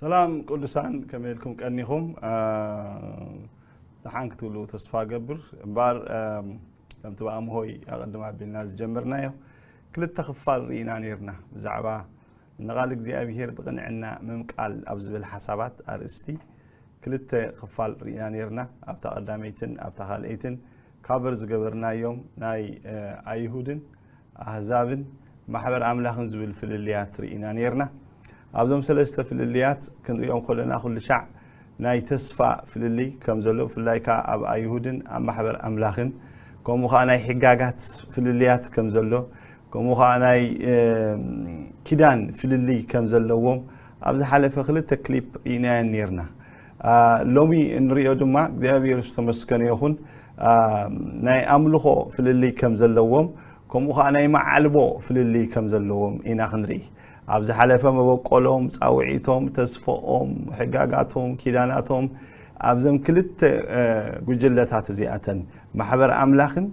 ሰላም ቅዱሳን፣ ከመይ ኢልኩም ቀኒኹም? ደሓን ክትብሉ ተስፋ ገብር። እምበኣር ከምቲ ብኣምሆይ ኣቐድም ኣቢልና ዝጀመርናዮ ክልተ ክፋል ርኢና ነይርና። ብዛዕባ ንቓል እግዚኣብሔር ብቕንዕና ምምቃል ኣብ ዝብል ሓሳባት ኣርእስቲ ክልተ ክፋል ርኢና ነይርና። ኣብታ ቀዳመይትን ኣብታ ካልኣይትን ካቨር ዝገበርናዮም ናይ ኣይሁድን ኣህዛብን ማሕበር ኣምላኽን ዝብል ፍልልያት ርኢና ነይርና። ኣብዞም ሰለስተ ፍልልያት ክንሪኦም ከለና ኩሉ ሻዕ ናይ ተስፋ ፍልልይ ከም ዘሎ፣ ብፍላይ ከኣ ኣብ ኣይሁድን ኣብ ማሕበር ኣምላኽን፣ ከምኡ ከኣ ናይ ሕጋጋት ፍልልያት ከም ዘሎ፣ ከምኡ ከኣ ናይ ኪዳን ፍልልይ ከም ዘለዎም ኣብ ዝሓለፈ ክልተ ክሊፕ ርኢናየን ነይርና። ሎሚ እንሪኦ ድማ እግዚኣብሔር ዝተመስገነ ይኹን፣ ናይ ኣምልኾ ፍልልይ ከም ዘለዎም፣ ከምኡ ከኣ ናይ መዓልቦ ፍልልይ ከም ዘለዎም ኢና ክንርኢ። ኣብ ዝሓለፈ መበቆሎም፣ ጻውዒቶም፣ ተስፈኦም፣ ሕጋጋቶም፣ ኪዳናቶም ኣብዘም ክልተ ጉጅለታት እዚኣተን ማሕበር ኣምላኽን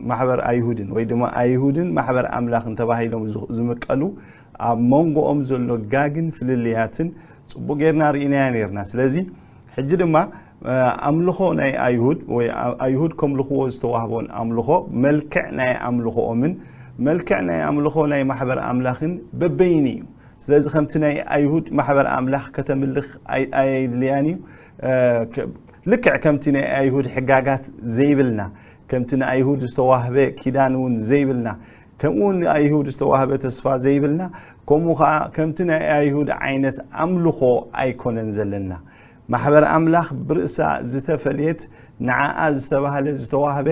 ማሕበር ኣይሁድን ወይ ድማ ኣይሁድን ማሕበር ኣምላኽን ተባሂሎም ዝምቀሉ ኣብ መንጎኦም ዘሎ ጋግን ፍልልያትን ጽቡቅ ጌርና ርኢናያ ነይርና። ስለዚ ሕጂ ድማ ኣምልኾ ናይ ኣይሁድ ወይ ኣይሁድ ከምልኽዎ ዝተዋህቦን ኣምልኾ፣ መልክዕ ናይ ኣምልኾኦምን መልክዕ ናይ ኣምልኾ ናይ ማሕበር ኣምላኽን በበይኑ እዩ። ስለዚ ከምቲ ናይ ኣይሁድ ማሕበር ኣምላኽ ከተምልኽ ኣየድልያን እዩ። ልክዕ ከምቲ ናይ ኣይሁድ ሕጋጋት ዘይብልና፣ ከምቲ ንኣይሁድ ዝተዋህበ ኪዳን እውን ዘይብልና፣ ከምኡ ንኣይሁድ ዝተዋህበ ተስፋ ዘይብልና፣ ከምኡ ኸዓ ከምቲ ናይ ኣይሁድ ዓይነት ኣምልኾ ኣይኮነን ዘለና። ማሕበር ኣምላኽ ብርእሳ ዝተፈልየት፣ ንዓኣ ዝተባህለ ዝተዋህበ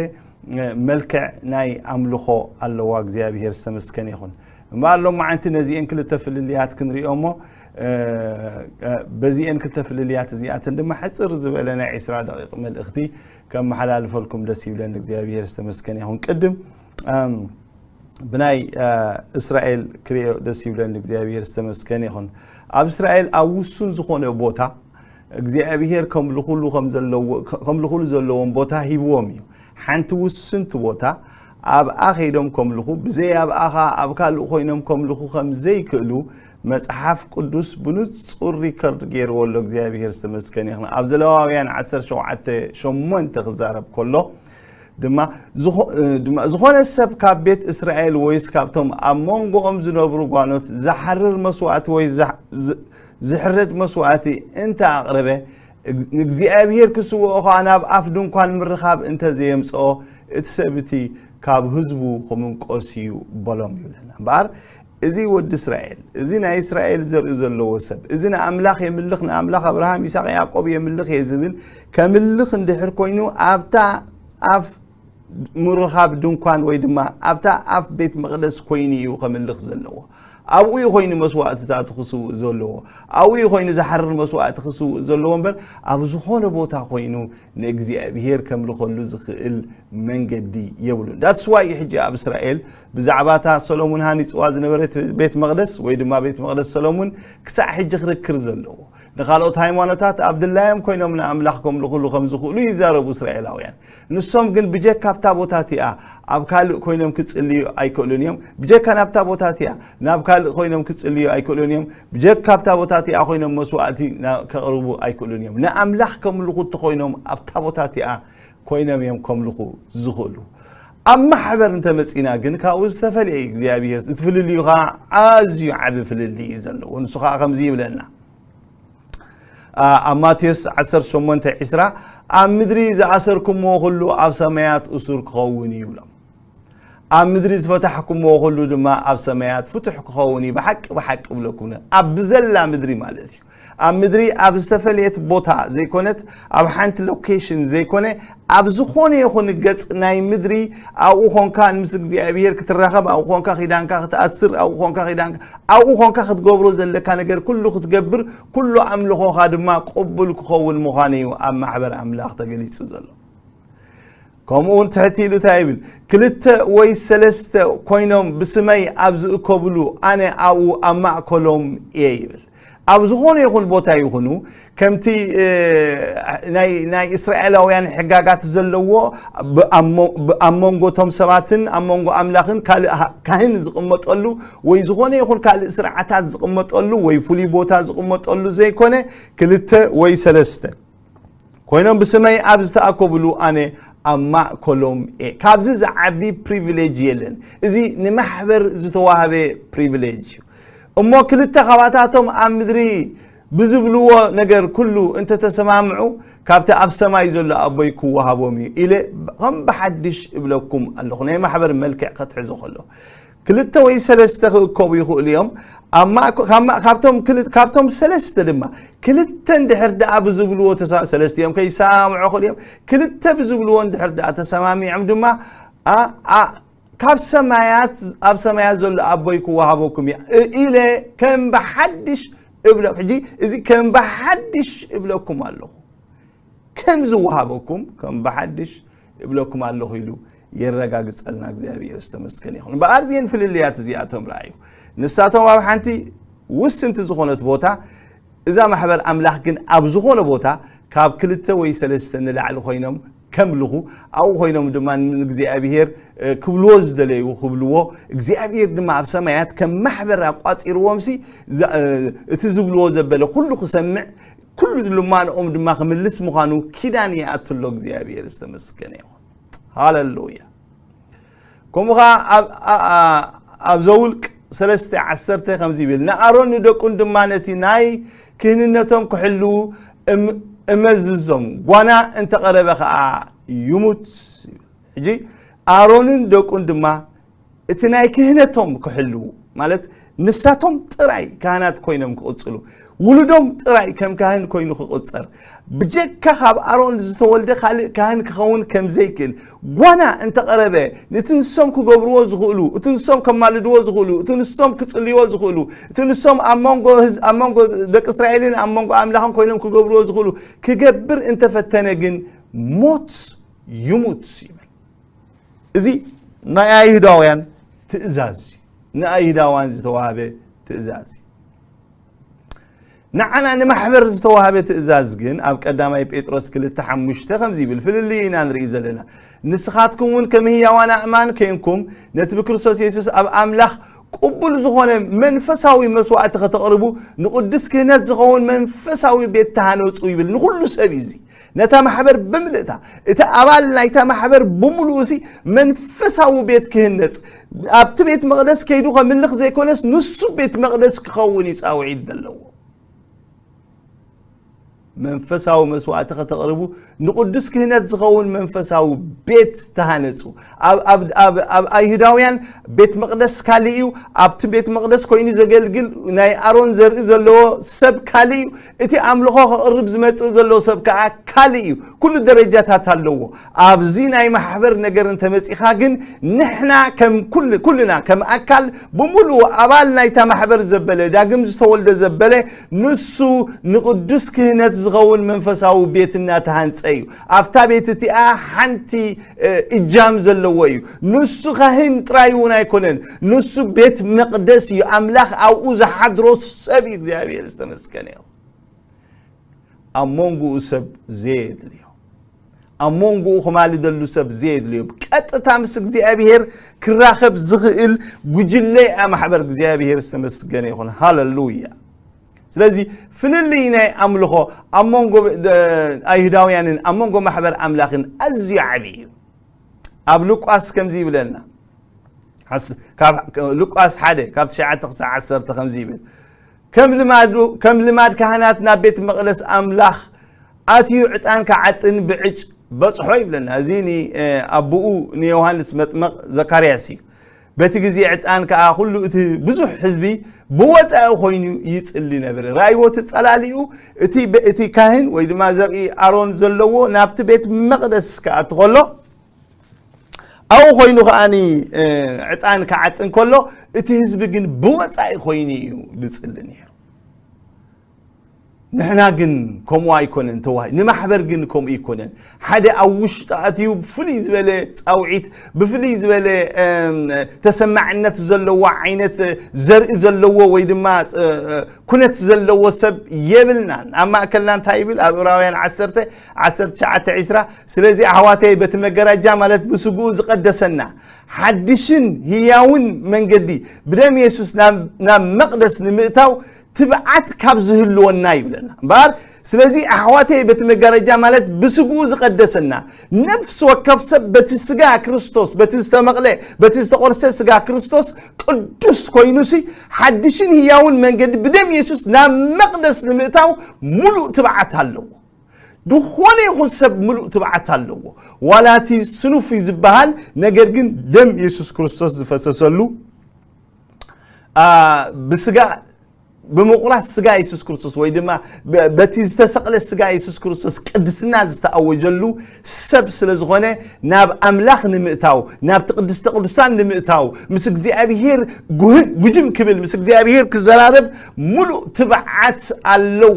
መልክዕ ናይ ኣምልኾ ኣለዋ። እግዚኣብሔር ዝተመስገነ ይኹን። እምበኣር ሎም መዓንቲ ነዚአን ክልተ ፍልልያት ክንሪኦ እሞ በዚአን ክልተ ፍልልያት እዚኣተን ድማ ሕፅር ዝበለ ናይ ዕስራ ደቂቕ መልእኽቲ ከመሓላልፈልኩም ደስ ይብለኒ። እግዚኣብሔር ዝተመስገነ ይኹን። ቅድም ብናይ እስራኤል ክሪኦ ደስ ይብለኒ። እግዚኣብሔር ዝተመስገነ ይኹን። ኣብ እስራኤል ኣብ ውሱን ዝኾነ ቦታ እግዚኣብሔር ከምልኹሉ ከም ዘለዎ ከምልኹሉ ዘለዎም ቦታ ሂብዎም እዩ። ሓንቲ ውስንቲ ቦታ ኣብኣ ከይዶም ከምልኹ፣ ብዘይ ኣብኣ ኸዓ ኣብ ካልእ ኮይኖም ከምልኹ ከም ዘይክእሉ መጽሓፍ ቅዱስ ብንጹር ሪከርድ ገይርዎ ኣሎ። እግዚኣብሔር ዝተመስገነ ይኹን። ኣብ ዘለዋውያን ዓሰርተ ሸውዓተ ሸሞንተ ክዛረብ ከሎ ድማ ዝኾነ ሰብ ካብ ቤት እስራኤል ወይስ ካብቶም ኣብ መንጎኦም ዝነብሩ ጓኖት ዝሓርር መስዋእቲ ወይ ዝሕረድ መስዋእቲ እንተ ኣቕረበ፣ ንእግዚኣብሔር ክስውኦ ኸዓ ናብ ኣፍ ድንኳን ምርኻብ እንተ ዘየምጽኦ፣ እቲ ሰብ እቲ ካብ ህዝቡ ክምንቆስ እዩ በሎም ይብለና። እምበኣር እዚ ወዲ እስራኤል፣ እዚ ናይ እስራኤል ዘርኢ ዘለዎ ሰብ፣ እዚ ንኣምላኽ የምልኽ፣ ንኣምላኽ ኣብርሃም፣ ይስሐቅ፣ ያዕቆብ የምልኽ እየ ዝብል፣ ከምልኽ እንድሕር ኮይኑ፣ ኣብታ ኣፍ ምርኻብ ድንኳን ወይ ድማ ኣብታ ኣፍ ቤት መቕደስ ኮይኑ እዩ ከምልኽ ዘለዎ። ኣብኡ እዩ ኮይኑ መስዋእትታቱ ክስውእ ዘለዎ። ኣብኡ እዩ ኮይኑ ዝሓርር መስዋእቲ ክስውእ ዘለዎ እምበር፣ ኣብ ዝኾነ ቦታ ኮይኑ ንእግዚኣብሔር ከምልኸሉ ዝኽእል መንገዲ የብሉን። That's why እዩ ሕጂ ኣብ እስራኤል ብዛዕባ እታ ሰሎሙን ሃኒጽዋ ዝነበረት ቤት መቕደስ ወይ ድማ ቤት መቕደስ ሰሎሙን ክሳዕ ሕጂ ክርክር ዘለዎ። ንኻልኦት ሃይማኖታት ኣብ ድላዮም ኮይኖም ንኣምላኽ ከምልኹሉ ከም ዝኽእሉ ይዛረቡ እስራኤላውያን። ንሶም ግን ብጀካ ኣብታ ቦታ እቲኣ ኣብ ካልእ ኮይኖም ክጽልዩ ኣይክእሉን እዮም። ብጀካ ናብታ ቦታ እቲኣ ናብ ካልእ ኮይኖም ክጽልዩ ኣይክእሉን እዮም። ብጀካ ኣብታ ቦታ እቲኣ ኮይኖም መስዋእቲ ና-፣ ከቕርቡ ኣይክእሉን እዮም። ንኣምላኽ ከምልኹ እንተኾይኖም ኣብታ ቦታ እቲኣ ኮይኖም እዮም ከምልኹ ዝኽእሉ። ኣብ ማሕበር እንተመጺና ግን ካብኡ ዝተፈልየ እዩ እግዚኣብሔር። እቲ ፍልልዩ ኸዓ ኣዝዩ ዓቢ ፍልልይ እዩ ዘለዎ። ንሱ ኸዓ ከምዚ ይብለና። ኣ-፣ ኣብ ማቴዎስ ዓሰርተ ሸሞንተ ዕስራ፣ "ኣብ ምድሪ ዝኣሰርኩምዎ ኩሉ ኣብ ሰማያት እሱር ክኸውን እዩ" ይብሎም። "ኣብ ምድሪ ዝፈታሕኩምዎ ኩሉ ድማ ኣብ ሰማያት ፍቱሕ ክኸውን እዩ፣ ብሓቂ ብሓቂ እብለኩም" ነ-፣ ኣብ ብዘላ ምድሪ ማለት እዩ። ኣብ ምድሪ ኣብ ዝተፈልየት ቦታ ዘይኮነት፣ ኣብ ሓንቲ ሎኬሽን ዘይኮነ፣ ኣብ ዝኾነ ይኹን ገጽ ናይ ምድሪ ኣብኡ ኾንካ ምስ እግዚኣብሔር ክትራኸብ፣ ኣብኡ ኾንካ ኪዳንካ ክትኣስር፣ ኣብኡ ኾንካ ኪዳንካ፣ ኣብኡ ኾንካ ክትገብሮ ዘለካ ነገር ኩሉ ክትገብር፣ ኩሉ ኣምልኾኻ ድማ ቅቡል ክኸውን ምዃኑ እዩ ኣብ ማሕበር ኣምላኽ ተገሊጹ ዘሎ። ከምኡ እውን ትሕት ኢሉ እንታይ ይብል? "ክልተ ወይ ሰለስተ ኮይኖም ብስመይ ኣብ ዝእከብሉ፣ ኣነ ኣብኡ ኣብ ማእከሎም እየ" ይብል። ኣብ ዝኾነ ይኹን ቦታ ይኹኑ፣ ከምቲ ናይ እስራኤላውያን ሕጋጋት ዘለዎ፣ ኣብ መንጎ ቶም ሰባትን ኣብ መንጎ ኣምላኽን ካልእ ካህን ዝቕመጠሉ ወይ ዝኾነ ይኹን ካልእ ስርዓታት ዝቕመጠሉ ወይ ፍሉይ ቦታ ዝቕመጠሉ ዘይኮነ፣ ክልተ ወይ ሰለስተ ኮይኖም ብስመይ ኣብ ዝተኣከብሉ ኣነ ኣብ ማእከሎም እየ። ካብዚ ዝዓቢ ፕሪቪሌጅ የለን። እዚ ንማሕበር ዝተዋህበ ፕሪቪሌጅ እዩ። እሞ ክልተ ካባታቶም ኣብ ምድሪ ብዝብልዎ ነገር ኩሉ እንተተሰማምዑ፣ ካብቲ ኣብ ሰማይ ዘሎ ኣቦይ ክወሃቦም እዩ ኢለ ከም ብሓድሽ እብለኩም ኣለኹ። ናይ ማሕበር መልክዕ ከትሕዞ ከሎ ክልተ ወይ ሰለስተ ክእከቡ ይኽእሉ እዮም። ኣብ ማእከ-፣ ካብ ማ-፣ ካብቶም ክል-፣ ካብቶም ሰለስተ ድማ ክልተ እንድሕር ደኣ ብዝብልዎ ተሳ-፣ ሰለስተ እዮም ከይሰማምዑ ይኽእሉ እዮም። ክልተ ብዝብልዎ እንድሕር ደኣ ተሰማሚዖም ድማ፣ ኣ-፣ ኣ-፣ ካብ ሰማያት፣ ኣብ ሰማያት ዘሎ ኣቦይ ክወሃበኩም እዩ እ-፣ ኢለ ከም ብሓድሽ እብለ-፣ ሕጂ እዚ ከም ብሓድሽ እብለኩም ኣለኹ። ከም ዝወሃበኩም ከም ብሓድሽ እብለኩም ኣለኹ ኢሉ የረጋግጸልና እግዚኣብሔር ዝተመስገነ ይኹን። እምበኣር እዚአን ፍልልያት እዚኣቶም ረኣዩ። ንሳቶም ኣብ ሓንቲ ውስንቲ ዝኾነት ቦታ፣ እዛ ማሕበር ኣምላኽ ግን ኣብ ዝኾነ ቦታ ካብ ክልተ ወይ ሰለስተ ንላዕሊ ኮይኖም ከምልኹ፣ ኣብኡ ኮይኖም ድማ ንእግዚኣብሔር፣ እ፣ ክብልዎ ዝደለዩ ክብልዎ፣ እግዚኣብሔር ድማ ኣብ ሰማያት ከም ማሕበር ኣቋጺርዎምሲ፣ ዛ-፣ እ፣ እቲ ዝብልዎ ዘበለ ኩሉ ክሰምዕ፣ ኩሉ ልማንኦም ድማ ክምልስ ምዃኑ ኪዳን ይኣትሎ። እግዚኣብሔር ዝተመስገነ ይኹን። ሃለሉያ። ከምኡ ኸዓ ኣብ፣ ኣ-፣ ኣ-፣ ኣብ ዘውልቅ ሰለስተ ዓሰርተ ከምዚ ይብል፣ "ንኣሮን ንደቁን ድማ ነቲ ናይ ክህንነቶም ክሕልዉ እም-፣ እመዝዞም፣ ጓና እንተቐረበ ኸዓ ይሙት" ይብል። ሕጂ ኣሮንን ደቁን ድማ እቲ ናይ ክህነቶም ክሕልዉ፣ ማለት ንሳቶም ጥራይ ካህናት ኮይኖም ክቕጽሉ፣ ውሉዶም ጥራይ ከም ካህን ኮይኑ ክቑጸር፣ ብጀካ ካብ ኣሮን ዝተወልደ ካልእ ካህን ክኸውን ከም ዘይክእል፣ ጓና እንተቐረበ፣ ነቲ ንሶም ክገብርዎ ዝኽእሉ፣ እቲ ንሶም ከማልድዎ ዝኽእሉ፣ እቲ ንሶም ክጽልይዎ ዝኽእሉ፣ እቲ ንሶም ኣብ መንጎ ህዝ-፣ ኣብ መንጎ ደቂ እስራኤልን ኣብ መንጎ ኣምላኽን ኮይኖም ክገብርዎ ዝኽእሉ ክገብር እንተፈተነ ግን ሞት ይሙት ይብል። እዚ ናይ ኣይሁዳውያን ትእዛዝ እዩ። ንኣይሁዳውያን ዝተዋህበ ትእዛዝ እዩ። ንዓና ንማሕበር ዝተዋህበ ትእዛዝ ግን ኣብ ቀዳማይ ጴጥሮስ ክልተ ሓሙሽተ ከምዚ ይብል፣ ፍልልይ ኢና ንርኢ ዘለና። "ንስኻትኩም እውን ከም ህያዋን ኣእማን ኬንኩም፣ ነቲ ብክርስቶስ የሱስ ኣብ ኣምላኽ ቅቡል ዝኾነ መንፈሳዊ መስዋእቲ ከተቕርቡ፣ ንቕዱስ ክህነት ዝኸውን መንፈሳዊ ቤት ተሃነጹ" ይብል። ንኹሉ ሰብ እዩ እዚ። ነታ ማሕበር ብምልእታ፣ እቲ ኣባል ናይታ ማሕበር ብምሉኡ ሲ መንፈሳዊ ቤት ክህነጽ፣ ኣብቲ ቤት መቕደስ ከይዱ ከምልኽ ዘይኮነስ፣ ንሱ ቤት መቕደስ ክኸውን እዩ ጻውዒት ዘለዎ። መንፈሳዊ መስዋእቲ ከተቕርቡ፣ ንቕዱስ ክህነት ዝኸውን መንፈሳዊ ቤት ተሃነጹ። ኣብ፣ ኣብ፣ ኣብ፣ ኣብ ኣይሁዳውያን ቤት መቕደስ ካልእ እዩ። ኣብቲ ቤት መቕደስ ኮይኑ ዘገልግል ናይ ኣሮን ዘርኢ ዘለዎ ሰብ ካልእ እዩ። እቲ ኣምልኾ ከቕርብ ዝመጽእ ዘሎ ሰብ ከኣ ካልእ እዩ። ኩሉ ደረጃታት ኣለዎ። ኣብዚ ናይ ማሕበር ነገር እንተመጺኻ ግን፣ ንሕና ከም ኩል-፣ ኩልና ከም ኣካል ብምሉኡ ኣባል ናይታ ማሕበር ዘበለ፣ ዳግም ዝተወልደ ዘበለ፣ ንሱ ንቕዱስ ክህነት ዝኸውን መንፈሳዊ ቤት እናተሃንጸ እዩ። ኣብታ ቤት እቲኣ ሓንቲ፣ እ፣ እጃም ዘለዎ እዩ። ንሱ ካህን ጥራይ እውን ኣይኮነን። ንሱ ቤት መቕደስ እዩ። ኣምላኽ ኣብኡ ዝሓድሮ ሰብ እዩ። እግዚኣብሔር ዝተመስገነ ይኹን። ኣብ መንጎኡ ሰብ ዘየድልዮ፣ ኣብ መንጎኡ ክማልደሉ ሰብ ዘየድልዮ፣ ብቀጥታ ምስ እግዚኣብሔር ክራኸብ ዝኽእል ጉጅለ እያ ማሕበር። እግዚኣብሔር ዝተመስገነ ይኹን። ሃለሉያ። ስለዚ ፍልልይ ናይ ኣምልኾ ኣብ መንጎ ደ-፣ ኣይሁዳውያንን ኣብ መንጎ ማሕበር ኣምላኽን ኣዝዩ ዓቢ እዩ። ኣብ ሉቃስ ከምዚ ይብለና፣ ሓስ-፣ ካብ ሉቃስ ሓደ ካብ ትሽዓተ ክሳዕ ዓሰርተ ከምዚ ይብል፣ ከም ልማዱ፣ ከም ልማድ ካህናት ናብ ቤት መቕደስ ኣምላኽ ኣትዩ ዕጣን ክዓጥን ብዕጭ በጽሖ ይብለና። እዚ ን-፣ እ፣ ኣቦኡ ንዮሃንስ መጥመቕ ዘካርያስ እዩ። በቲ ግዜ ዕጣን ከኣ ኩሉ እቲ ብዙሕ ህዝቢ ብወጻኢ ኮይኑ ይጽሊ ነበረ። ራእይዎ እቲ ጸላሊኡ፣ እቲ በ-፣ እቲ ካህን ወይ ድማ ዘርኢ ኣሮን ዘለዎ ናብቲ ቤት መቕደስ ክኣቱ ከሎ፣ ኣብኡ ኮይኑ ከኣኒ፣ እ፣ ዕጣን ክዓጥን ከሎ፣ እቲ ህዝቢ ግን ብወጻኢ ኮይኑ እዩ ዝጽሊ ነይሩ። ንሕና ግን ከምኡ ኣይኮነን ተዋሂ ንማሕበር ግን ከምኡ ኣይኮነን። ሓደ ኣብ ውሽጢ ኣትዩ ብፍልይ ዝበለ ፃውዒት፣ ብፍልይ ዝበለ ተሰማዕነት ዘለዎ ዓይነት ዘርኢ ዘለዎ ወይ ድማ ኩነት ዘለዎ ሰብ የብልናን። ኣብ ማእከልና እንታይ ይብል ኣብ ዕብራውያን ዓሰርተ ዓሰርተ ትሽዓተ ዒስራ? ስለዚ ኣሕዋተይ በቲ መገረጃ ማለት ብስግኡ ዝቐደሰና ሓድሽን ህያውን መንገዲ ብደም የሱስ ናብ መቕደስ ንምእታው ትብዓት ካብ ዝህልወና ይብለና እምበኣር። ስለዚ ኣሕዋተይ በቲ መጋረጃ ማለት ብስግኡ ዝቐደሰና ነፍሲ ወከፍ ሰብ በቲ ስጋ ክርስቶስ በቲ ዝተመቕለ በቲ ዝተቆርሰ ስጋ ክርስቶስ ቅዱስ ኮይኑሲ ሓድሽን ህያውን መንገዲ ብደም የሱስ ናብ መቕደስ ንምእታው ሙሉእ ትብዓት ኣለዎ። ዝኾነ ይኹን ሰብ ሙሉእ ትብዓት ኣለዎ። ዋላ እቲ ስኑፍ እዩ ዝበሃል፣ ነገር ግን ደም የሱስ ክርስቶስ ዝፈሰሰሉ ብስጋ ብምቑራስ ስጋ የሱስ ክርስቶስ ወይ ድማ በቲ ዝተሰቕለ ስጋ የሱስ ክርስቶስ ቅድስና ዝተኣወጀሉ ሰብ ስለ ዝኾነ ናብ ኣምላኽ ንምእታው ናብቲ ቅድስተ ቅዱሳን ንምእታው ምስ እግዚኣብሄር ጉጅም ክብል ምስ እግዚኣብሄር ክዘራረብ ሙሉእ ትብዓት ኣለዎ።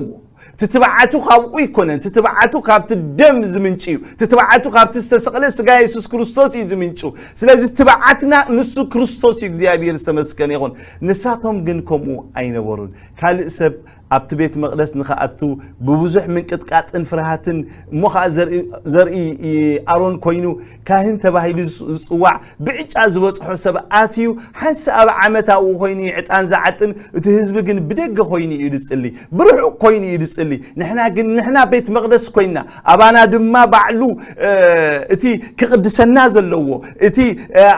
ትትብዓቱ ካብኡ ይኮነን ትትብዓቱ ካብቲ ደም ዝምንጭ እዩ። ትትብዓቱ ካብቲ ዝተሰቕለ ስጋ የሱስ ክርስቶስ እዩ ዝምንጩ። ስለዚ ትብዓትና ንሱ ክርስቶስ እዩ። እግዚኣብሔር ዝተመስገነ ይኹን። ንሳቶም ግን ከምኡ ኣይነበሩን። ካልእ ሰብ ኣብቲ ቤት መቕደስ ንኽኣቱ ብብዙሕ ምንቅጥቃጥን ፍርሃትን እሞ ኸዓ ዘርኢ ኣሮን ኮይኑ ካህን ተባሂሉ ዝፅዋዕ ብዕጫ ዝበፅሖ ሰብ ኣትዩ ሓንስ ኣብ ዓመት ኣብኡ ኮይኑ እዩ ዕጣን ዝዓጥን። እቲ ህዝቢ ግን ብደገ ኮይኑ እዩ ዝፅሊ፣ ብርሑቕ ኮይኑ እዩ ዝፅሊ። ንሕና ግን ንሕና ቤት መቕደስ ኮይና ኣባና ድማ ባዕሉ እቲ ክቕድሰና ዘለዎ እቲ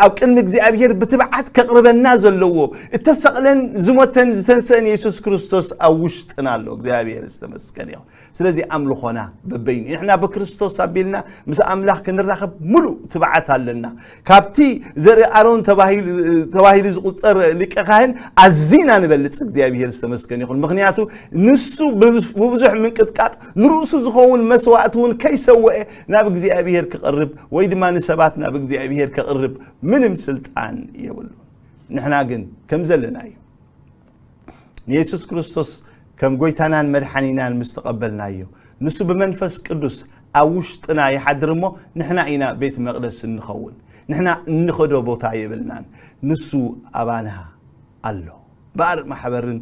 ኣብ ቅድሚ እግዚኣብሔር ብትብዓት ከቕርበና ዘለዎ እተሰቕለን ዝሞተን ዝተንሰእን የሱስ ክርስቶስ ኣብ ውሽጥና ኣሎ። እግዚኣብሔር ዝተመስገነ ይኹን። ስለዚ ኣምልኾና በበይኑ ንሕና ብክርስቶስ ኣቢልና ምስ ኣምላኽ ክንራኸብ ሙሉእ ትብዓት ኣለና። ካብቲ ዘርኢ ኣሮን ተባሂሉ ዝቁፀር ሊቀ ካህን ኣዚና ንበልፅ እግዚኣብሔር ዝተመስገን ይኹን። ምክንያቱ ንሱ ብብዙሕ ምንቅጥቃጥ ንርእሱ ዝኸውን መስዋእቲ እውን ከይሰወአ ናብ እግዚኣብሔር ክቐርብ ወይ ድማ ንሰባት ናብ እግዚኣብሔር ከቕርብ ምንም ስልጣን የብሉ። ንሕና ግን ከም ዘለና እዩ ንየሱስ ክርስቶስ ከም ጎይታናን መድሓኒናን ምስ ተቐበልናዮ ንሱ ብመንፈስ ቅዱስ ኣብ ውሽጥና ይሓድር እሞ ንሕና ኢና ቤት መቕደስ እንኸውን። ንሕና እንኸዶ ቦታ የብልናን። ንሱ ኣባና ኣሎ። ባር ማሕበርን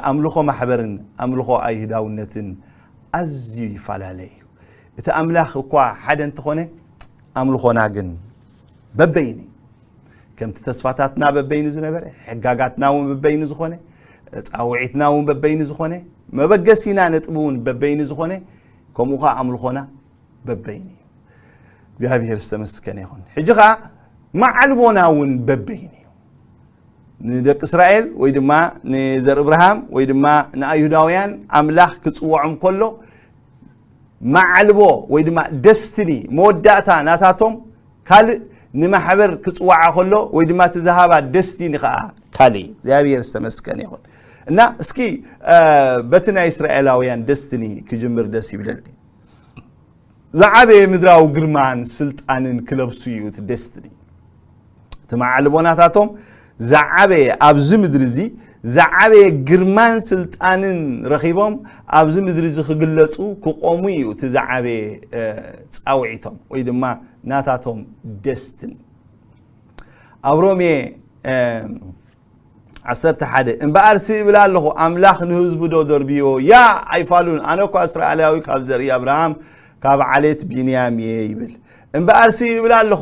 ኣምልኾ ማሕበርን ኣምልኾ ኣይሁዳውነትን ኣዝዩ ይፈላለ እዩ። እቲ ኣምላኽ እኳ ሓደ እንተኾነ ኣምልኾና ግን በበይኒ ከምቲ ተስፋታትና በበይኑ ዝነበረ ሕጋጋትና እውን በበይኑ ዝኾነ ፃውዒትና እውን በበይኑ ዝኾነ መበገሲና ነጥቢ እውን በበይኑ ዝኾነ ከምኡ ከዓ ኣምልኾና በበይኑ እዩ። እግዚኣብሔር ዝተመስገነ ይኹን። ሕጂ ከዓ መዓልቦና እውን በበይኑ እዩ። ንደቂ እስራኤል ወይ ድማ ንዘር እብርሃም ወይ ድማ ንኣይሁዳውያን ኣምላኽ ክፅውዖም ከሎ መዓልቦ ወይ ድማ ደስትኒ መወዳእታ ናታቶም ካልእ ንማሕበር ክፅዋዓ ከሎ ወይ ድማ እቲ ዝሃባ ደስትኒ ከዓ ካልእ እዩ። እግዚኣብሔር ዝተመስገነ ይኹን። እና እስኪ በቲ ናይ እስራኤላውያን ደስትኒ ክጅምር ደስ ይብለኒ። ዝዓበየ ምድራዊ ግርማን ስልጣንን ክለብሱ እዩ እቲ ደስትኒ። እቲ መዓልቦ ናታቶም ዝዓበየ ኣብዚ ምድሪ እዚ ዝዓበየ ግርማን ስልጣንን ረኺቦም ኣብዚ ምድሪ እዚ ክግለፁ ክቆሙ እዩ እቲ ዝዓበየ ፃውዒቶም ወይ ድማ ናታቶም ደስትኒ። ኣብ ሮሜ ዓሰርተ ሓደ እምበኣር ሲ እብል ኣለኹ ኣምላኽ ንህዝቡ ዶ ደርብዮ ያ ኣይፋሉን ኣነ እኳ እስራኤላዊ ካብ ዘርኢ ኣብርሃም ካብ ዓሌት ቢንያም እየ ይብል። እምበኣር ሲ እብል ኣለኹ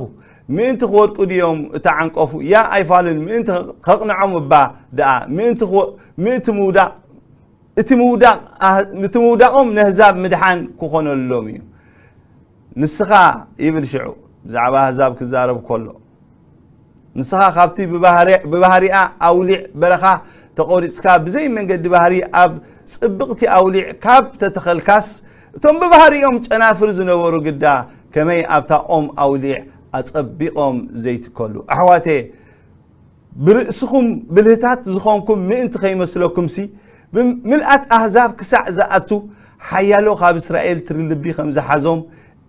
ምእንቲ ክወድቁ ድዮም እተዓንቀፉ ያ ኣይፋሉን ምእንቲ ከቕንዖም እባ ደኣ ምእንቲ ምውዳቕ እቲ ምውዳቕ እቲ ምውዳቖም ነህዛብ ምድሓን ክኾነሎም እዩ። ንስኻ ይብል ሽዑ ብዛዕባ ኣህዛብ ክዛረብ ከሎ ንስኻ ካብቲ ብባህሪኣ ኣውሊዕ በረኻ ተቖሪፅካ ብዘይ መንገዲ ባህሪ ኣብ ፅብቕቲ ኣውሊዕ ካብ ተተኸልካስ እቶም ብባህሪኦም ጨናፍር ዝነበሩ ግዳ ከመይ ኣብታ ኦም ኣውሊዕ ኣፀቢቖም ዘይትከሉ ኣሕዋቴ ብርእስኹም ብልህታት ዝኾንኩም ምእንቲ ከይመስለኩምሲ ብምልኣት ኣህዛብ ክሳዕ ዝኣቱ ሓያሎ ካብ እስራኤል ትሪ ልቢ ከም ዝሓዞም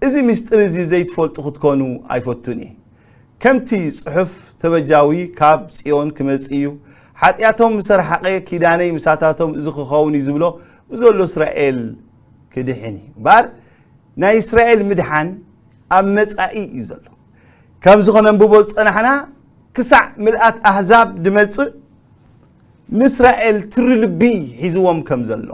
እዚ ምስጢር እዚ ዘይትፈልጡ ክትኮኑ ኣይፈቱን እየ። ከምቲ ጽሑፍ ተበጃዊ ካብ ጽዮን ክመጽእ እዩ፣ ሓጢኣቶም ምስ ኣርሓቐ ኪዳነይ ምሳታቶም እዚ ክኸውን እዩ ዝብሎ ብዘሎ እስራኤል ክድሕን እዩ። እምበኣር ናይ እስራኤል ምድሓን ኣብ መጻኢ እዩ ዘሎ። ከምዚ ከነንብቦ ዝጸናሕና፣ ክሳዕ ምልኣት ኣህዛብ ድመጽእ ንእስራኤል ትሪ ልቢ ሒዝዎም ከም ዘሎ።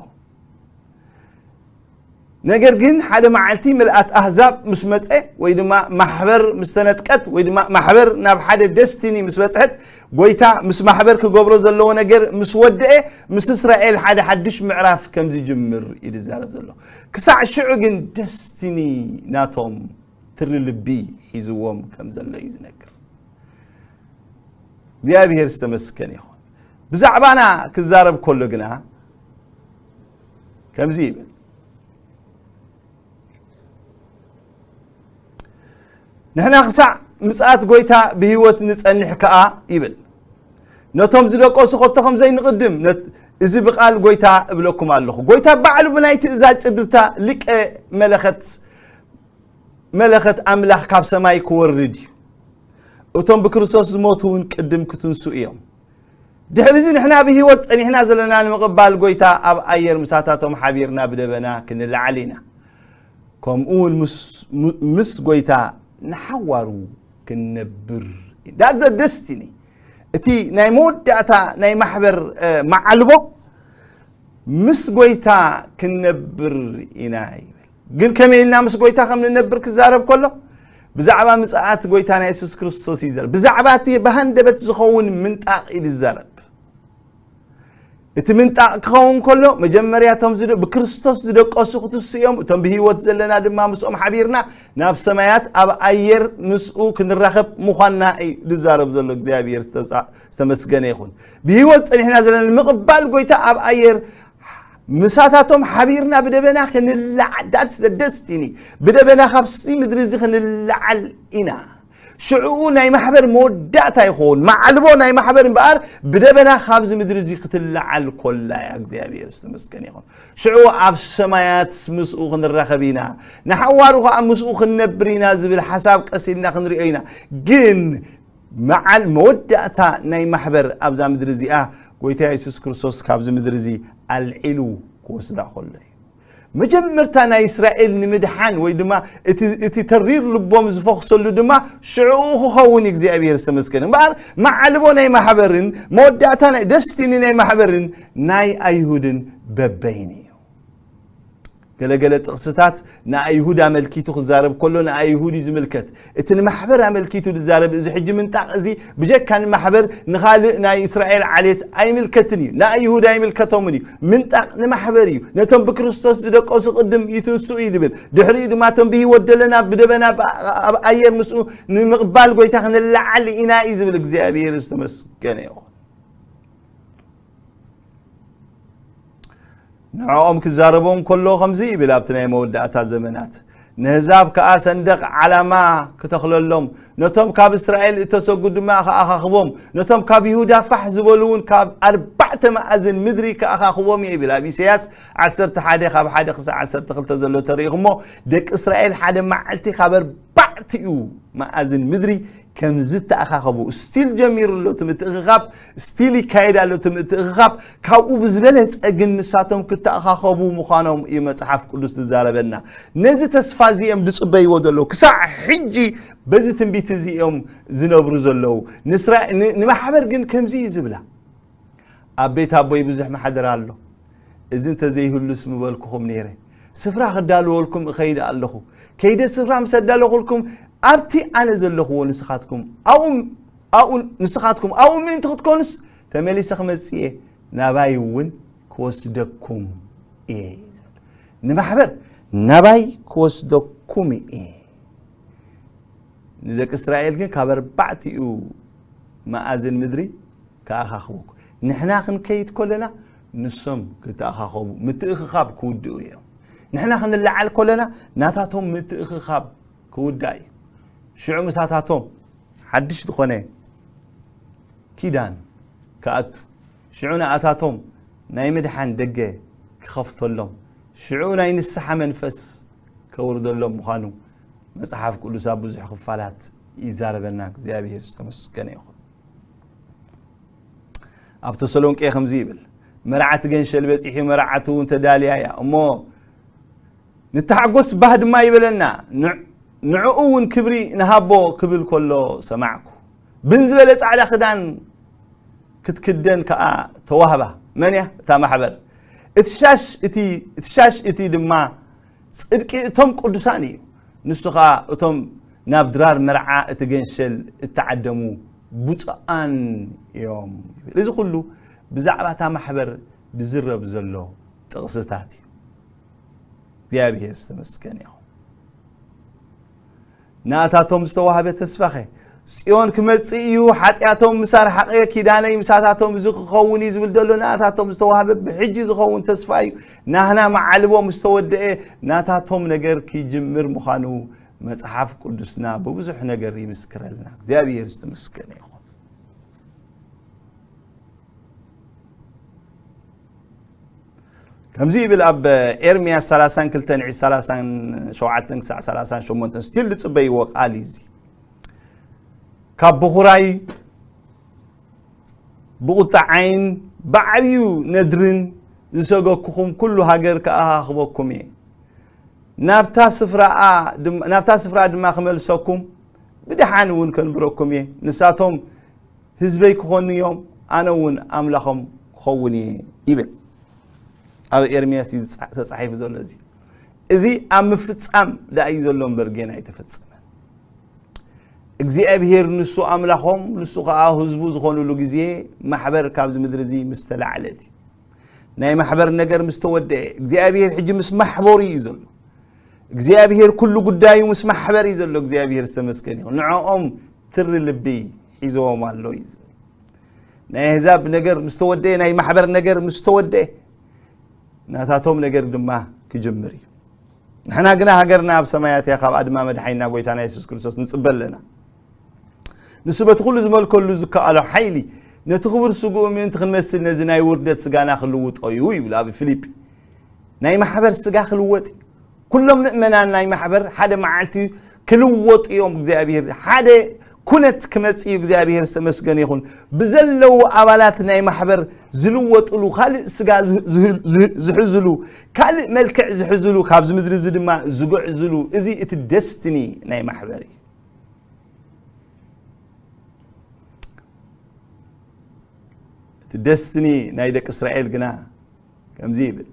ነገር ግን ሓደ መዓልቲ ምልኣት ኣህዛብ ምስ መጸ፣ ወይ ድማ ማሕበር ምስ ተነጥቀት፣ ወይ ድማ ማሕበር ናብ ሓደ ደስቲኒ ምስ በጽሐት፣ ጎይታ ምስ ማሕበር ክገብሮ ዘለዎ ነገር ምስ ወደአ፣ ምስ እስራኤል ሓደ ሓድሽ ምዕራፍ ከም ዝጅምር እዩ ዝዛረብ ዘሎ። ክሳዕ ሽዑ ግን ደስቲኒ ናቶም ትሪ ልቢ ሒዝዎም ከም ዘሎ እዩ ዝነግር። እግዚኣብሔር ዝተመስገነ ይኹን። ብዛዕባና ክዛረብ ከሎ ግና ከምዚ ይብል፣ ንሕና ክሳዕ ምጽኣት ጎይታ ብህይወት ንጸንሕ ከኣ ይብል። ነቶም ዝደቀሱ ከቶ ከም ዘይንቕድም፣ ነት-፣ እዚ ብቓል ጎይታ እብለኩም ኣለኹ። ጎይታ ባዕሉ ብናይ ትእዛዝ ጭድርታ ሊቀ መለኸት፣ መለኸት ኣምላኽ ካብ ሰማይ ክወርድ እዩ። እቶም ብክርስቶስ ዝሞቱ እውን ቅድም ክትንሱ እዮም። ድሕሪ እዚ ንሕና ብህይወት ጸኒሕና ዘለና ንምቕባል ጎይታ ኣብ ኣየር ምሳታቶም ሓቢርና ብደበና ክንለዓል ኢና። ከምኡ እውን ምስ፣ ም-፣ ምስ ጎይታ ንሓዋሩ ክንነብር። That's the destiny። እቲ ናይ መወዳእታ ናይ ማሕበር፣ እ፣ መዓልቦ ምስ ጎይታ ክንነብር ኢና ይብል። ግን ከመይ ኢልና ምስ ጎይታ ከም ንነብር ክዛረብ ከሎ፣ ብዛዕባ ምጽኣት ጎይታና የሱስ ክርስቶስ እዩ ዝዛረብ። ብዛዕባ እቲ ብሃንደበት ዝኸውን ምንጣቕ እዩ ዝዛረብ። እቲ ምንጣቕ ክኸውን ከሎ፣ መጀመርያ እቶም ዝደ-፣ ብክርስቶስ ዝደቀሱ ክትሱ እዮም፣ እቶም ብህይወት ዘለና ድማ ምስኦም ሓቢርና ናብ ሰማያት ኣብ ኣየር ምስኡ ክንራኸብ ምዃንና እዩ ዝዛረብ ዘሎ። እግዚኣብሔር ዝተጻ-፣ ዝተመስገነ ይኹን። ብህይወት ጸኒሕና ዘለና ንምቕባል ጎይታ ኣብ ኣየር ምሳታቶም ሓቢርና ብደበና ክንለዓል፣ that's the destiny። ብደበና ካብዚ ምድሪ እዚ ክንለዓል ኢና። ሽዑኡ ናይ ማሕበር መወዳእታ ይኸውን። ማዕልቦ ናይ ማሕበር እምበኣር ብደበና ካብዚ ምድሪ እዚ ክትለዓል ኮላ እያ። እግዚኣብሔር ዝተመስገነ ይኹን። ሽዑ ኣብ ሰማያት ምስኡ ክንራኸብ ኢና። ንሓዋሩ ኸዓ ምስኡ ክንነብር ኢና ዝብል ሓሳብ ቀስ ኢልና ክንሪኦ ኢና። ግን መዓል መወዳእታ ናይ ማሕበር ኣብዛ ምድሪ እዚኣ ጎይታ የሱስ ክርስቶስ ካብዚ ምድሪ እዚ ኣልዒሉ ክወስዳ ከሎ እዩ። መጀመርታ ናይ እስራኤል ንምድሓን ወይ ድማ እቲ፣ እቲ ተሪር ልቦም ዝፈኽሰሉ ድማ ሽዑኡ ክኸውን እዩ። እግዚኣብሔር ዝተመስገነ። እምበኣር መዓልቦ ናይ ማሕበርን መወዳእታ ናይ ደስቲኒ ናይ ማሕበርን ናይ ኣይሁድን በበይን እዩ። ገለገለ ጥቕስታት ንኣይሁድ ኣመልኪቱ ክዛረብ ከሎ ንኣይሁድ እዩ ዝምልከት። እቲ ንማሕበር ኣመልኪቱ ዝዛረብ እዚ ሕጂ ምንጣቕ እዚ ብጀካ ንማሕበር ንኻልእ ናይ እስራኤል ዓሌት ኣይምልከትን እዩ። ንኣይሁድ ኣይምልከቶምን እዩ። ምንጣቕ ንማሕበር እዩ። ነቶም ብክርስቶስ ዝደቀሱ ቅድም ይትንስኡ እዩ ዝብል። ድሕሪኡ ድማ እቶም ብህይወት ዘለና ብደበና ብ-፣ ኣብ ኣየር ምስኡ ንምቕባል ጎይታ ክንለዓል ኢና እዩ ዝብል። እግዚኣብሔር ዝተመስገነ ይኹን። ንዕኦም ክዛረቦም ከሎ ከምዚ ይብል፣ ኣብቲ ናይ መወዳእታ ዘመናት ንህዛብ ከኣ ሰንደቕ ዓላማ ክተኽለሎም፣ ነቶም ካብ እስራኤል እተሰጉ ድማ ክኣኻኽቦም፣ ነቶም ካብ ይሁዳ ፋሕ ዝበሉ እውን ካብ ኣርባዕተ መኣዝን ምድሪ ክኣኻኽቦም እየ ይብል። ኣብ ኢሳያስ ዓሰርተ ሓደ ካብ ሓደ ክሳዕ ዓሰርተ ክልተ ዘሎ ተሪኢኹሞ፣ ደቂ እስራኤል ሓደ መዓልቲ ካብ ኣርባዕቲኡ መኣዝን ምድሪ ከም ዝተኣኻኸቡ፣ ስቲል ጀሚሩ ኣሎ እቲ ምትእኽኻብ፣ ስቲል ይካየድ ኣሎ እቲ ምትእኽኻብ። ካብኡ ብዝበለጸ ግን ንሳቶም ክተኣኻኸቡ ምዃኖም እዩ መጽሓፍ ቅዱስ ዝዛረበና። ነዚ ተስፋ እዚ እዮም ዝጽበይዎ ዘለዉ። ክሳዕ ሕጂ በዚ ትንቢት እዚ እዮም ዝነብሩ ዘለዉ። ንስራ-፣ ን-፣ ንማሕበር ግን ከምዚ እዩ ዝብላ። ኣብ ቤት ኣቦይ ብዙሕ ማሕደር ኣሎ። እዚ እንተዘይህሉስ ምበልኩኹም ነይረ። ስፍራ ክዳልወልኩም እኸይድ ኣለኹ። ከይደ ስፍራ ምስ ኣዳለኹልኩም፣ ኣብቲ ኣነ ዘለኹዎ ንስኻትኩም ኣብኡ፣ ኣብኡ፣ ንስኻትኩም ኣብኡ ምእንቲ ክትኮኑስ፣ ተመሊሰ ክመጽእ እየ፣ ናባይ እውን ክወስደኩም እየ። ንማሕበር ናባይ ክወስደኩም እየ። ንደቂ እስራኤል ግን ካብ ኣርባዕቲኡ መኣዝን ምድሪ ክኣኻኽበኩም። ንሕና ክንከይድ ከለና ንሶም ክተኣኻኸቡ፣ ምትእኽኻብ ክውድኡ እዮም። ንሕና ክንለዓል ከለና ናታቶም ምትእኽኻብ ክውዳእ እዩ። ሽዑ ምሳታቶም ሓድሽ ዝኾነ ኪዳን ክኣቱ፣ ሽዑ ንኣታቶም ናይ ምድሓን ደገ ክኸፍተሎም፣ ሽዑ ናይ ንስሓ መንፈስ ከውርደሎም ምዃኑ መጽሓፍ ቅዱስ ኣብ ብዙሕ ክፋላት ይዛረበና። እግዚኣብሔር ዝተመስገነ ይኹን። ኣብ ተሰሎንቄ ከምዚ ይብል፣ መርዓ ትገንሸል በጺሑ፣ መርዓቱ እውን ተዳልያ እያ። እሞ ንተሓጎስ ባህ ድማ ይበለና፣ ንዕኡ እውን ክብሪ ንሃቦ ክብል ከሎ ሰማዕኩ። ብን ዝበለ ጻዕዳ ክዳን ክትክደን ከኣ ተዋህባ። መን እያ እታ ማሕበር? እቲ ሻሽ እቲ ድማ ጽድቂ እቶም ቅዱሳን እዩ። ንሱ ኸኣ እቶም ናብ ድራር መርዓ እቲ ገንሸል እተዓደሙ ብፁዓን እዮም ይብል። እዚ ኩሉ ብዛዕባ እታ ማሕበር ዝዝረብ ዘሎ ጥቕስታት እዩ። እግዚኣብሔር ዝተመስገነ ይኹን። ናታቶም ዝተዋህበ ተስፋኸ? ጽዮን ክመጽእ እዩ፣ ሓጢኣቶም ምስ ኣርሓቐ ኪዳነይ ምሳታቶም እዚ ክኸውን እዩ ዝብል ዘሎ ናታቶም ዝተዋህበ ብሕጂ ዝኸውን ተስፋ እዩ። ናህና መዓልቦ ምስ ተወደአ ናታቶም ነገር ክጅምር ምዃኑ መጽሓፍ ቅዱስና ብብዙሕ ነገር ይምስክረልና። እግዚኣብሔር ዝተመስገነ ይኹን። ከምዚ ይብል ኣብ ኤርምያስ ሰላሳን ክልተን ዒስ ሰላሳን ሸውዓተን ክሳዕ ሰላሳን ሸሞንተን ስቲል ዝጽበይዎ ቃል እዩ እዚ። ካብ ብኹራይ ብቑጣዓይን ብዓብዩ ነድርን ዝሰገኩኹም ኩሉ ሃገር ክኣኻኽበኩም እየ። ናብታ ስፍራኣ ድም- ናብታ ስፍራ ድማ ክመልሰኩም ብድሓን እውን ከንብረኩም እየ። ንሳቶም ህዝበይ ክኾኑ እዮም፣ ኣነ እውን ኣምላኾም ክኸውን እየ ይብል። ኣብ ኤርምያስ እዩ ዝጻ- ተጻሒፉ ዘሎ እዚ። እዚ ኣብ ምፍጻም ደኣ እዩ ዘሎ እምበር ጌና ኣይተፈጸመን። እግዚኣብሔር ንሱ ኣምላኾም ንሱ ኸኣ ህዝቡ ዝኾኑሉ ግዜ ማሕበር ካብዚ ምድሪ እዚ ምስ ተላዕለት እዩ። ናይ ማሕበር ነገር ምስ ተወደአ እግዚኣብሔር ሕጂ ምስ ማሕበሩ እዩ ዘሎ። እግዚኣብሔር ኩሉ ጉዳዩ ምስ ማሕበር እዩ ዘሎ። እግዚኣብሔር ዝተመስገን ይኹን። ንዕኦም ትሪ ልቢ ሒዘዎም ኣሎ እዩ ዝብል። ናይ ኣህዛብ ነገር ምስ ተወደአ፣ ናይ ማሕበር ነገር ምስ ተወደአ ናታቶም ነገር ድማ ክጅምር እዩ። ንሕና ግና ሃገርና ኣብ ሰማያት እያ፣ ካብኣ ድማ መድሓኒና ጎይታና የሱስ ክርስቶስ ንጽበ ኣለና። ንሱ በቲ ኩሉ ዝመልከሉ ዝከኣሎ ሓይሊ ነቲ ክቡር ስግኡ ምእንቲ ክንመስል ነዚ ናይ ውርደት ስጋና ክልውጦ እዩ ይብል ኣብ ፊልጲ። ናይ ማሕበር ስጋ ክልወጥ እዩ። ኩሎም ምእመናን ናይ ማሕበር ሓደ መዓልቲ ክልወጡ እዮም። እግዚኣብሔር ሓደ ኩነት ክመጽእ እዩ። እግዚኣብሔር ዝተመስገነ ይኹን። ብዘለዉ ኣባላት ናይ ማሕበር ዝልወጥሉ፣ ካልእ ስጋ ዝህ- ዝህ- ዝህ- ዝሕዝሉ፣ ካልእ መልክዕ ዝሕዝሉ፣ ካብዚ ምድሪ እዚ ድማ ዝጉዕዝሉ፣ እዚ እቲ ደስትኒ ናይ ማሕበር እዩ። እቲ ደስትኒ ናይ ደቂ እስራኤል ግና ከምዚ ይብል።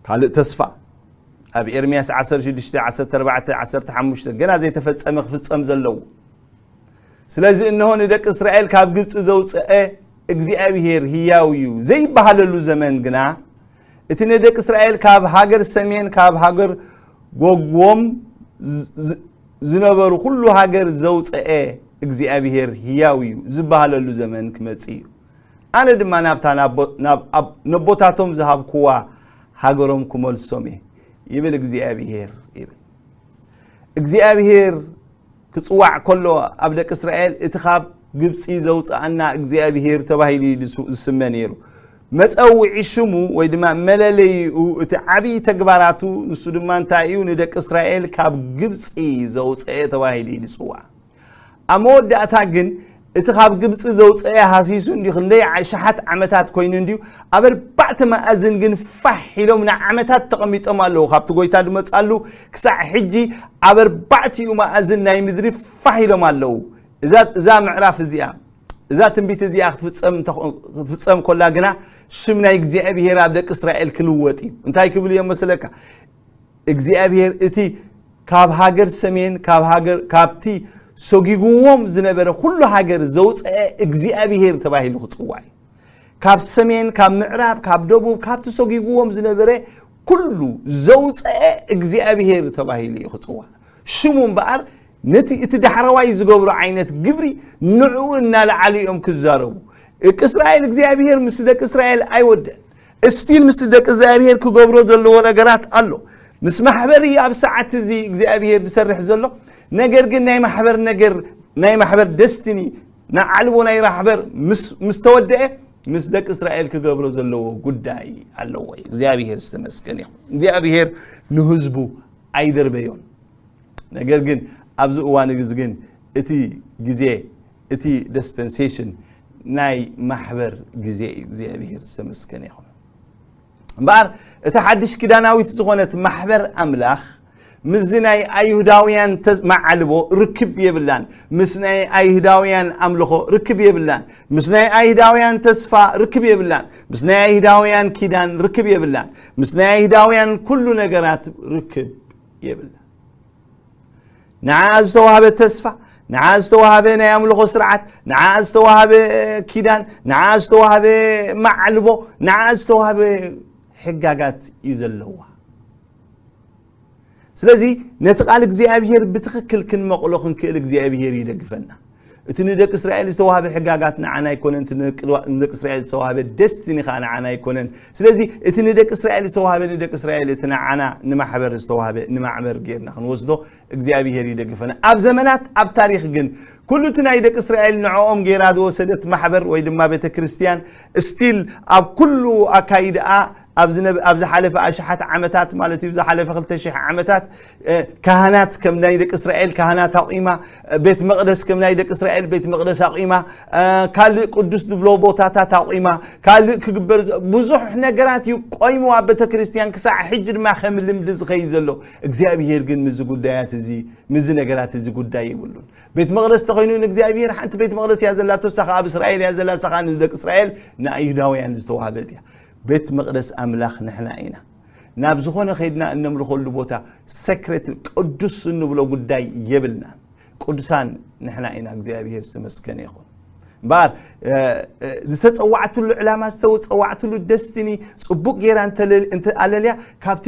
ካልእ ተስፋ ኣብ ኤርምያስ ዓሰርተ ሽዱሽተ፣ ዓሰርተ ኣርባዕተ፣ ዓሰርተ ሓሙሽተ ገና ዘይተፈጸመ ክፍጸም ዘለዎ። ስለዚ እንሆ ንደቂ እስራኤል ካብ ግብጺ ዘውጽአ እግዚኣብሔር ህያው እዩ ዘይበሃለሉ ዘመን ግና፣ እቲ ንደቂ እስራኤል ካብ ሃገር ሰሜን፣ ካብ ሃገር ጎግዎም ዝ- ዝ- ዝነበሩ ኩሉ ሃገር ዘውጽአ እግዚኣብሔር ህያው እዩ ዝበሃለሉ ዘመን ክመጽእ እዩ። ኣነ ድማ ናብታ ናብ ናብ- ኣብ- ነቦታቶም ዝሃብኩዋ ሃገሮም ክመልሶም እየ ይብል እግዚኣብሔር ይብል። እግዚኣብሔር ክጽዋዕ ከሎ ኣብ ደቂ እስራኤል እቲ ካብ ግብጺ ዘውጽኣና እግዚኣብሔር ተባሂሉ እዩ ዝስ- ዝስመ ነይሩ። መጸውዒ ሽሙ ወይ ድማ መለለይኡ እቲ ዓብዪ ተግባራቱ ንሱ ድማ እንታይ እዩ? ንደቂ እስራኤል ካብ ግብጺ ዘውጽአ ተባሂሉ እዩ ዝጽዋዕ። ኣብ መወዳእታ ግን እቲ ካብ ግብጺ ዘውጽአ ሃሲሱ እንዲዩ ክንደይ ዓ- ሸሓት ዓመታት ኮይኑ እንዲዩ ኣብ ኣርባዕተ መኣዝን ግን ፋሕ ኢሎም ንዓመታት ተቐሚጦም ኣለዉ። ካብቲ ጎይታ ዝመጻሉ ክሳዕ ሕጂ ኣብ ኣርባዕቲኡ መኣዝን ናይ ምድሪ ፋሕ ኢሎም ኣለዉ። እዛ እዛ ምዕራፍ እዚኣ እዛ ትንቢት እዚኣ ክትፍጸም እንተ- ክትፍጸም ኮላ ግና ሽም ናይ እግዚኣብሔር ኣብ ደቂ እስራኤል ክልወጥ እዩ። እንታይ ክብል እዮም መስለካ? እግዚኣብሔር እቲ ካብ ሃገር ሰሜን ካብ ሃገር ካብቲ ሰጊግዎም ዝነበረ ኩሉ ሃገር ዘውፀአ እግዚኣብሔር ተባሂሉ ክፅዋዕ እዩ። ካብ ሰሜን ካብ ምዕራብ ካብ ደቡብ ካብቲ ሰጊግዎም ዝነበረ ኩሉ ዘውፀአ እግዚኣብሔር ተባሂሉ እዩ ክፅዋዕ። ሽሙ እምበኣር ነቲ እቲ ዳሕረዋይ ዝገብሮ ዓይነት ግብሪ ንዕኡ እናለዓሉ እዮም ክዛረቡ። ደቂ እስራኤል እግዚኣብሔር ምስ ደቂ እስራኤል ኣይወደን። እስቲል ምስ ደቂ እግዚኣብሔር ክገብሮ ዘለዎ ነገራት ኣሎ። ምስ ማሕበር እዩ ኣብ ሰዓት እዚ እግዚኣብሔር ዝሰርሕ ዘሎ። ነገር ግን ናይ ማሕበር ነገር ናይ ማሕበር ደስትኒ ንዓልቦ ናይ ማሕበር ምስ ምስ ተወደአ ምስ ደቂ እስራኤል ክገብሮ ዘለዎ ጉዳይ ኣለዎ። እግዚኣብሔር ዝተመስገን ይኹን። እግዚኣብሔር ንህዝቡ ኣይደርበዮን። ነገር ግን ኣብዚ እዋን እዚ ግን እቲ ግዜ እቲ ዲስፐንሴሽን ናይ ማሕበር ግዜ እዩ። እግዚኣብሔር ዝተመስገነ ይኹን። እምበኣር እታ ሓድሽ ኪዳናዊት ዝኾነት ማሕበር ኣምላኽ ምስዚ ናይ ኣይሁዳውያን ተስ- መዓልቦ ርክብ የብላን። ምስ ናይ ኣይሁዳውያን ኣምልኾ ርክብ የብላን። ምስ ናይ ኣይሁዳውያን ተስፋ ርክብ የብላን። ምስ ናይ ኣይሁዳውያን ኪዳን ርክብ የብላን። ምስ ናይ ኣይሁዳውያን ኩሉ ነገራት ርክብ የብላን። ንዓ ዝተዋህበ ተስፋ፣ ንዓ ዝተዋህበ ናይ ኣምልኾ ስርዓት፣ ንዓ ዝተዋህበ ኪዳን፣ ንዓ ዝተዋህበ መዓልቦ፣ ንዓ ዝተዋህበ ሕጋጋት እዩ ዘለዋ። ስለዚ ነቲ ቃል እግዚኣብሔር ብትኽክል ክንመቕሎ ክንክእል እግዚኣብሔር ይደግፈና። እቲ ንደቂ እስራኤል ዝተዋህበ ሕጋጋት ንዓና ኣይኮነን፣ እቲ ንደቂ እስራኤል ዝተዋህበ ደስቲኒ ከዓ ንዓና ኣይኮነን። ስለዚ እቲ ንደቂ እስራኤል ዝተዋህበ ንደቂ እስራኤል፣ እቲ ንዓና ንማሕበር ዝተዋህበ ንማሕበር ጌርና ክንወስዶ እግዚኣብሔር ይደግፈና። ኣብ ዘመናት ኣብ ታሪኽ ግን ኩሉ እቲ ናይ ደቂ እስራኤል ንዕኦም ጌራ ዝወሰደት ማሕበር ወይ ድማ ቤተ ክርስቲያን ስቲል ኣብ ኩሉ ኣካይድኣ ኣብ ዝሓለፈ ኣሽሓት ዓመታት ማለት እዩ፣ ዝሓለፈ ክልተ ሽሕ ዓመታት ካህናት ከም ናይ ደቂ እስራኤል ካህናት ኣቑማ፣ ቤት መቕደስ ከም ናይ ደቂ እስራኤል ቤት መቕደስ ኣቑማ፣ ካልእ ቅዱስ ዝብሎ ቦታታት ኣቑማ፣ ካልእ ክግበር ብዙሕ ነገራት እዩ ቆይሙ ኣብ ቤተ ክርስቲያን ክሳዕ ሕጂ ድማ ከም ልምዲ ዝኸይ ዘሎ። እግዚኣብሔር ግን ምዚ ጉዳያት እዚ ምዚ ነገራት እዚ ጉዳይ ይብሉን። ቤት መቕደስ ተኾይኑ ንእግዚኣብሔር ሓንቲ ቤት መቕደስ እያ ዘላቶ፣ እሳ ኣብ እስራኤል እያ ዘላ፣ እሳ ንደቂ እስራኤል ንኣይሁዳውያን ዝተዋህበት እያ። ቤት መቕደስ ኣምላኽ ንሕና ኢና። ናብ ዝኾነ ኸይድና እነምልኸሉ ቦታ ሰክሬት ቅዱስ እንብሎ ጉዳይ የብልናን። ቅዱሳን ንሕና ኢና። እግዚኣብሔር ዝተመስገነ ይኹን። እምበኣር ዝተፀዋዕትሉ ዕላማ፣ ዝተፀዋዕትሉ ደስቲኒ ፅቡቅ ጌራ እንተኣለልያ ካብቲ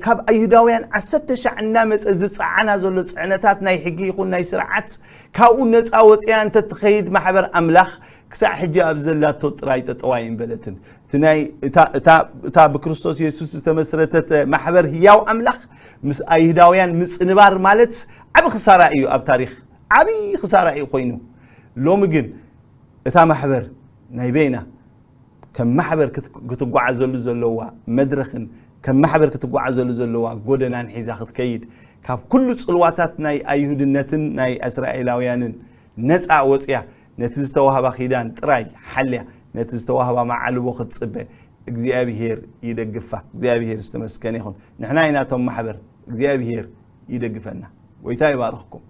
ካብ ኣይሁዳውያን ዓሰርተ ሻዕ እናመፀ ዝፀዓና ዘሎ ፅዕነታት ናይ ሕጊ ይኹን ናይ ስርዓት ካብኡ ነፃ ወፅያ እንተትኸይድ ማሕበር ኣምላኽ ክሳዕ ሕጂ ኣብ ዘላቶ ጥራይ ጠጠዋ ይንበለትን። እቲ ናይ እታ እታ እታ ብክርስቶስ የሱስ ዝተመስረተት ማሕበር ህያው ኣምላኽ ምስ ኣይሁዳውያን ምጽንባር ማለት ዓቢ ክሳራ እዩ ኣብ ታሪኽ። ዓቢ ክሳራ እዩ ኮይኑ። ሎሚ ግን እታ ማሕበር ናይ በይና ከም ማሕበር ክትጓዓዘሉ ዘለዋ መድረኽን ከም ማሕበር ክትጓዓዘሉ ዘለዋ ጎደናን ሒዛ ክትከይድ ካብ ኩሉ ጽልዋታት ናይ ኣይሁድነትን ናይ እስራኤላውያንን ነጻ ወጽያ ነቲ ዝተዋህባ ኪዳን ጥራይ ሓልያ ነቲ ዝተዋህባ መዓልቦ ክትጽበ እግዚኣብሔር ይደግፋ። እግዚኣብሔር ዝተመስገነ ይኹን። ንሕና ኢና እቶም ማሕበር። እግዚኣብሔር ይደግፈና። ጎይታ ይባርኽኩም።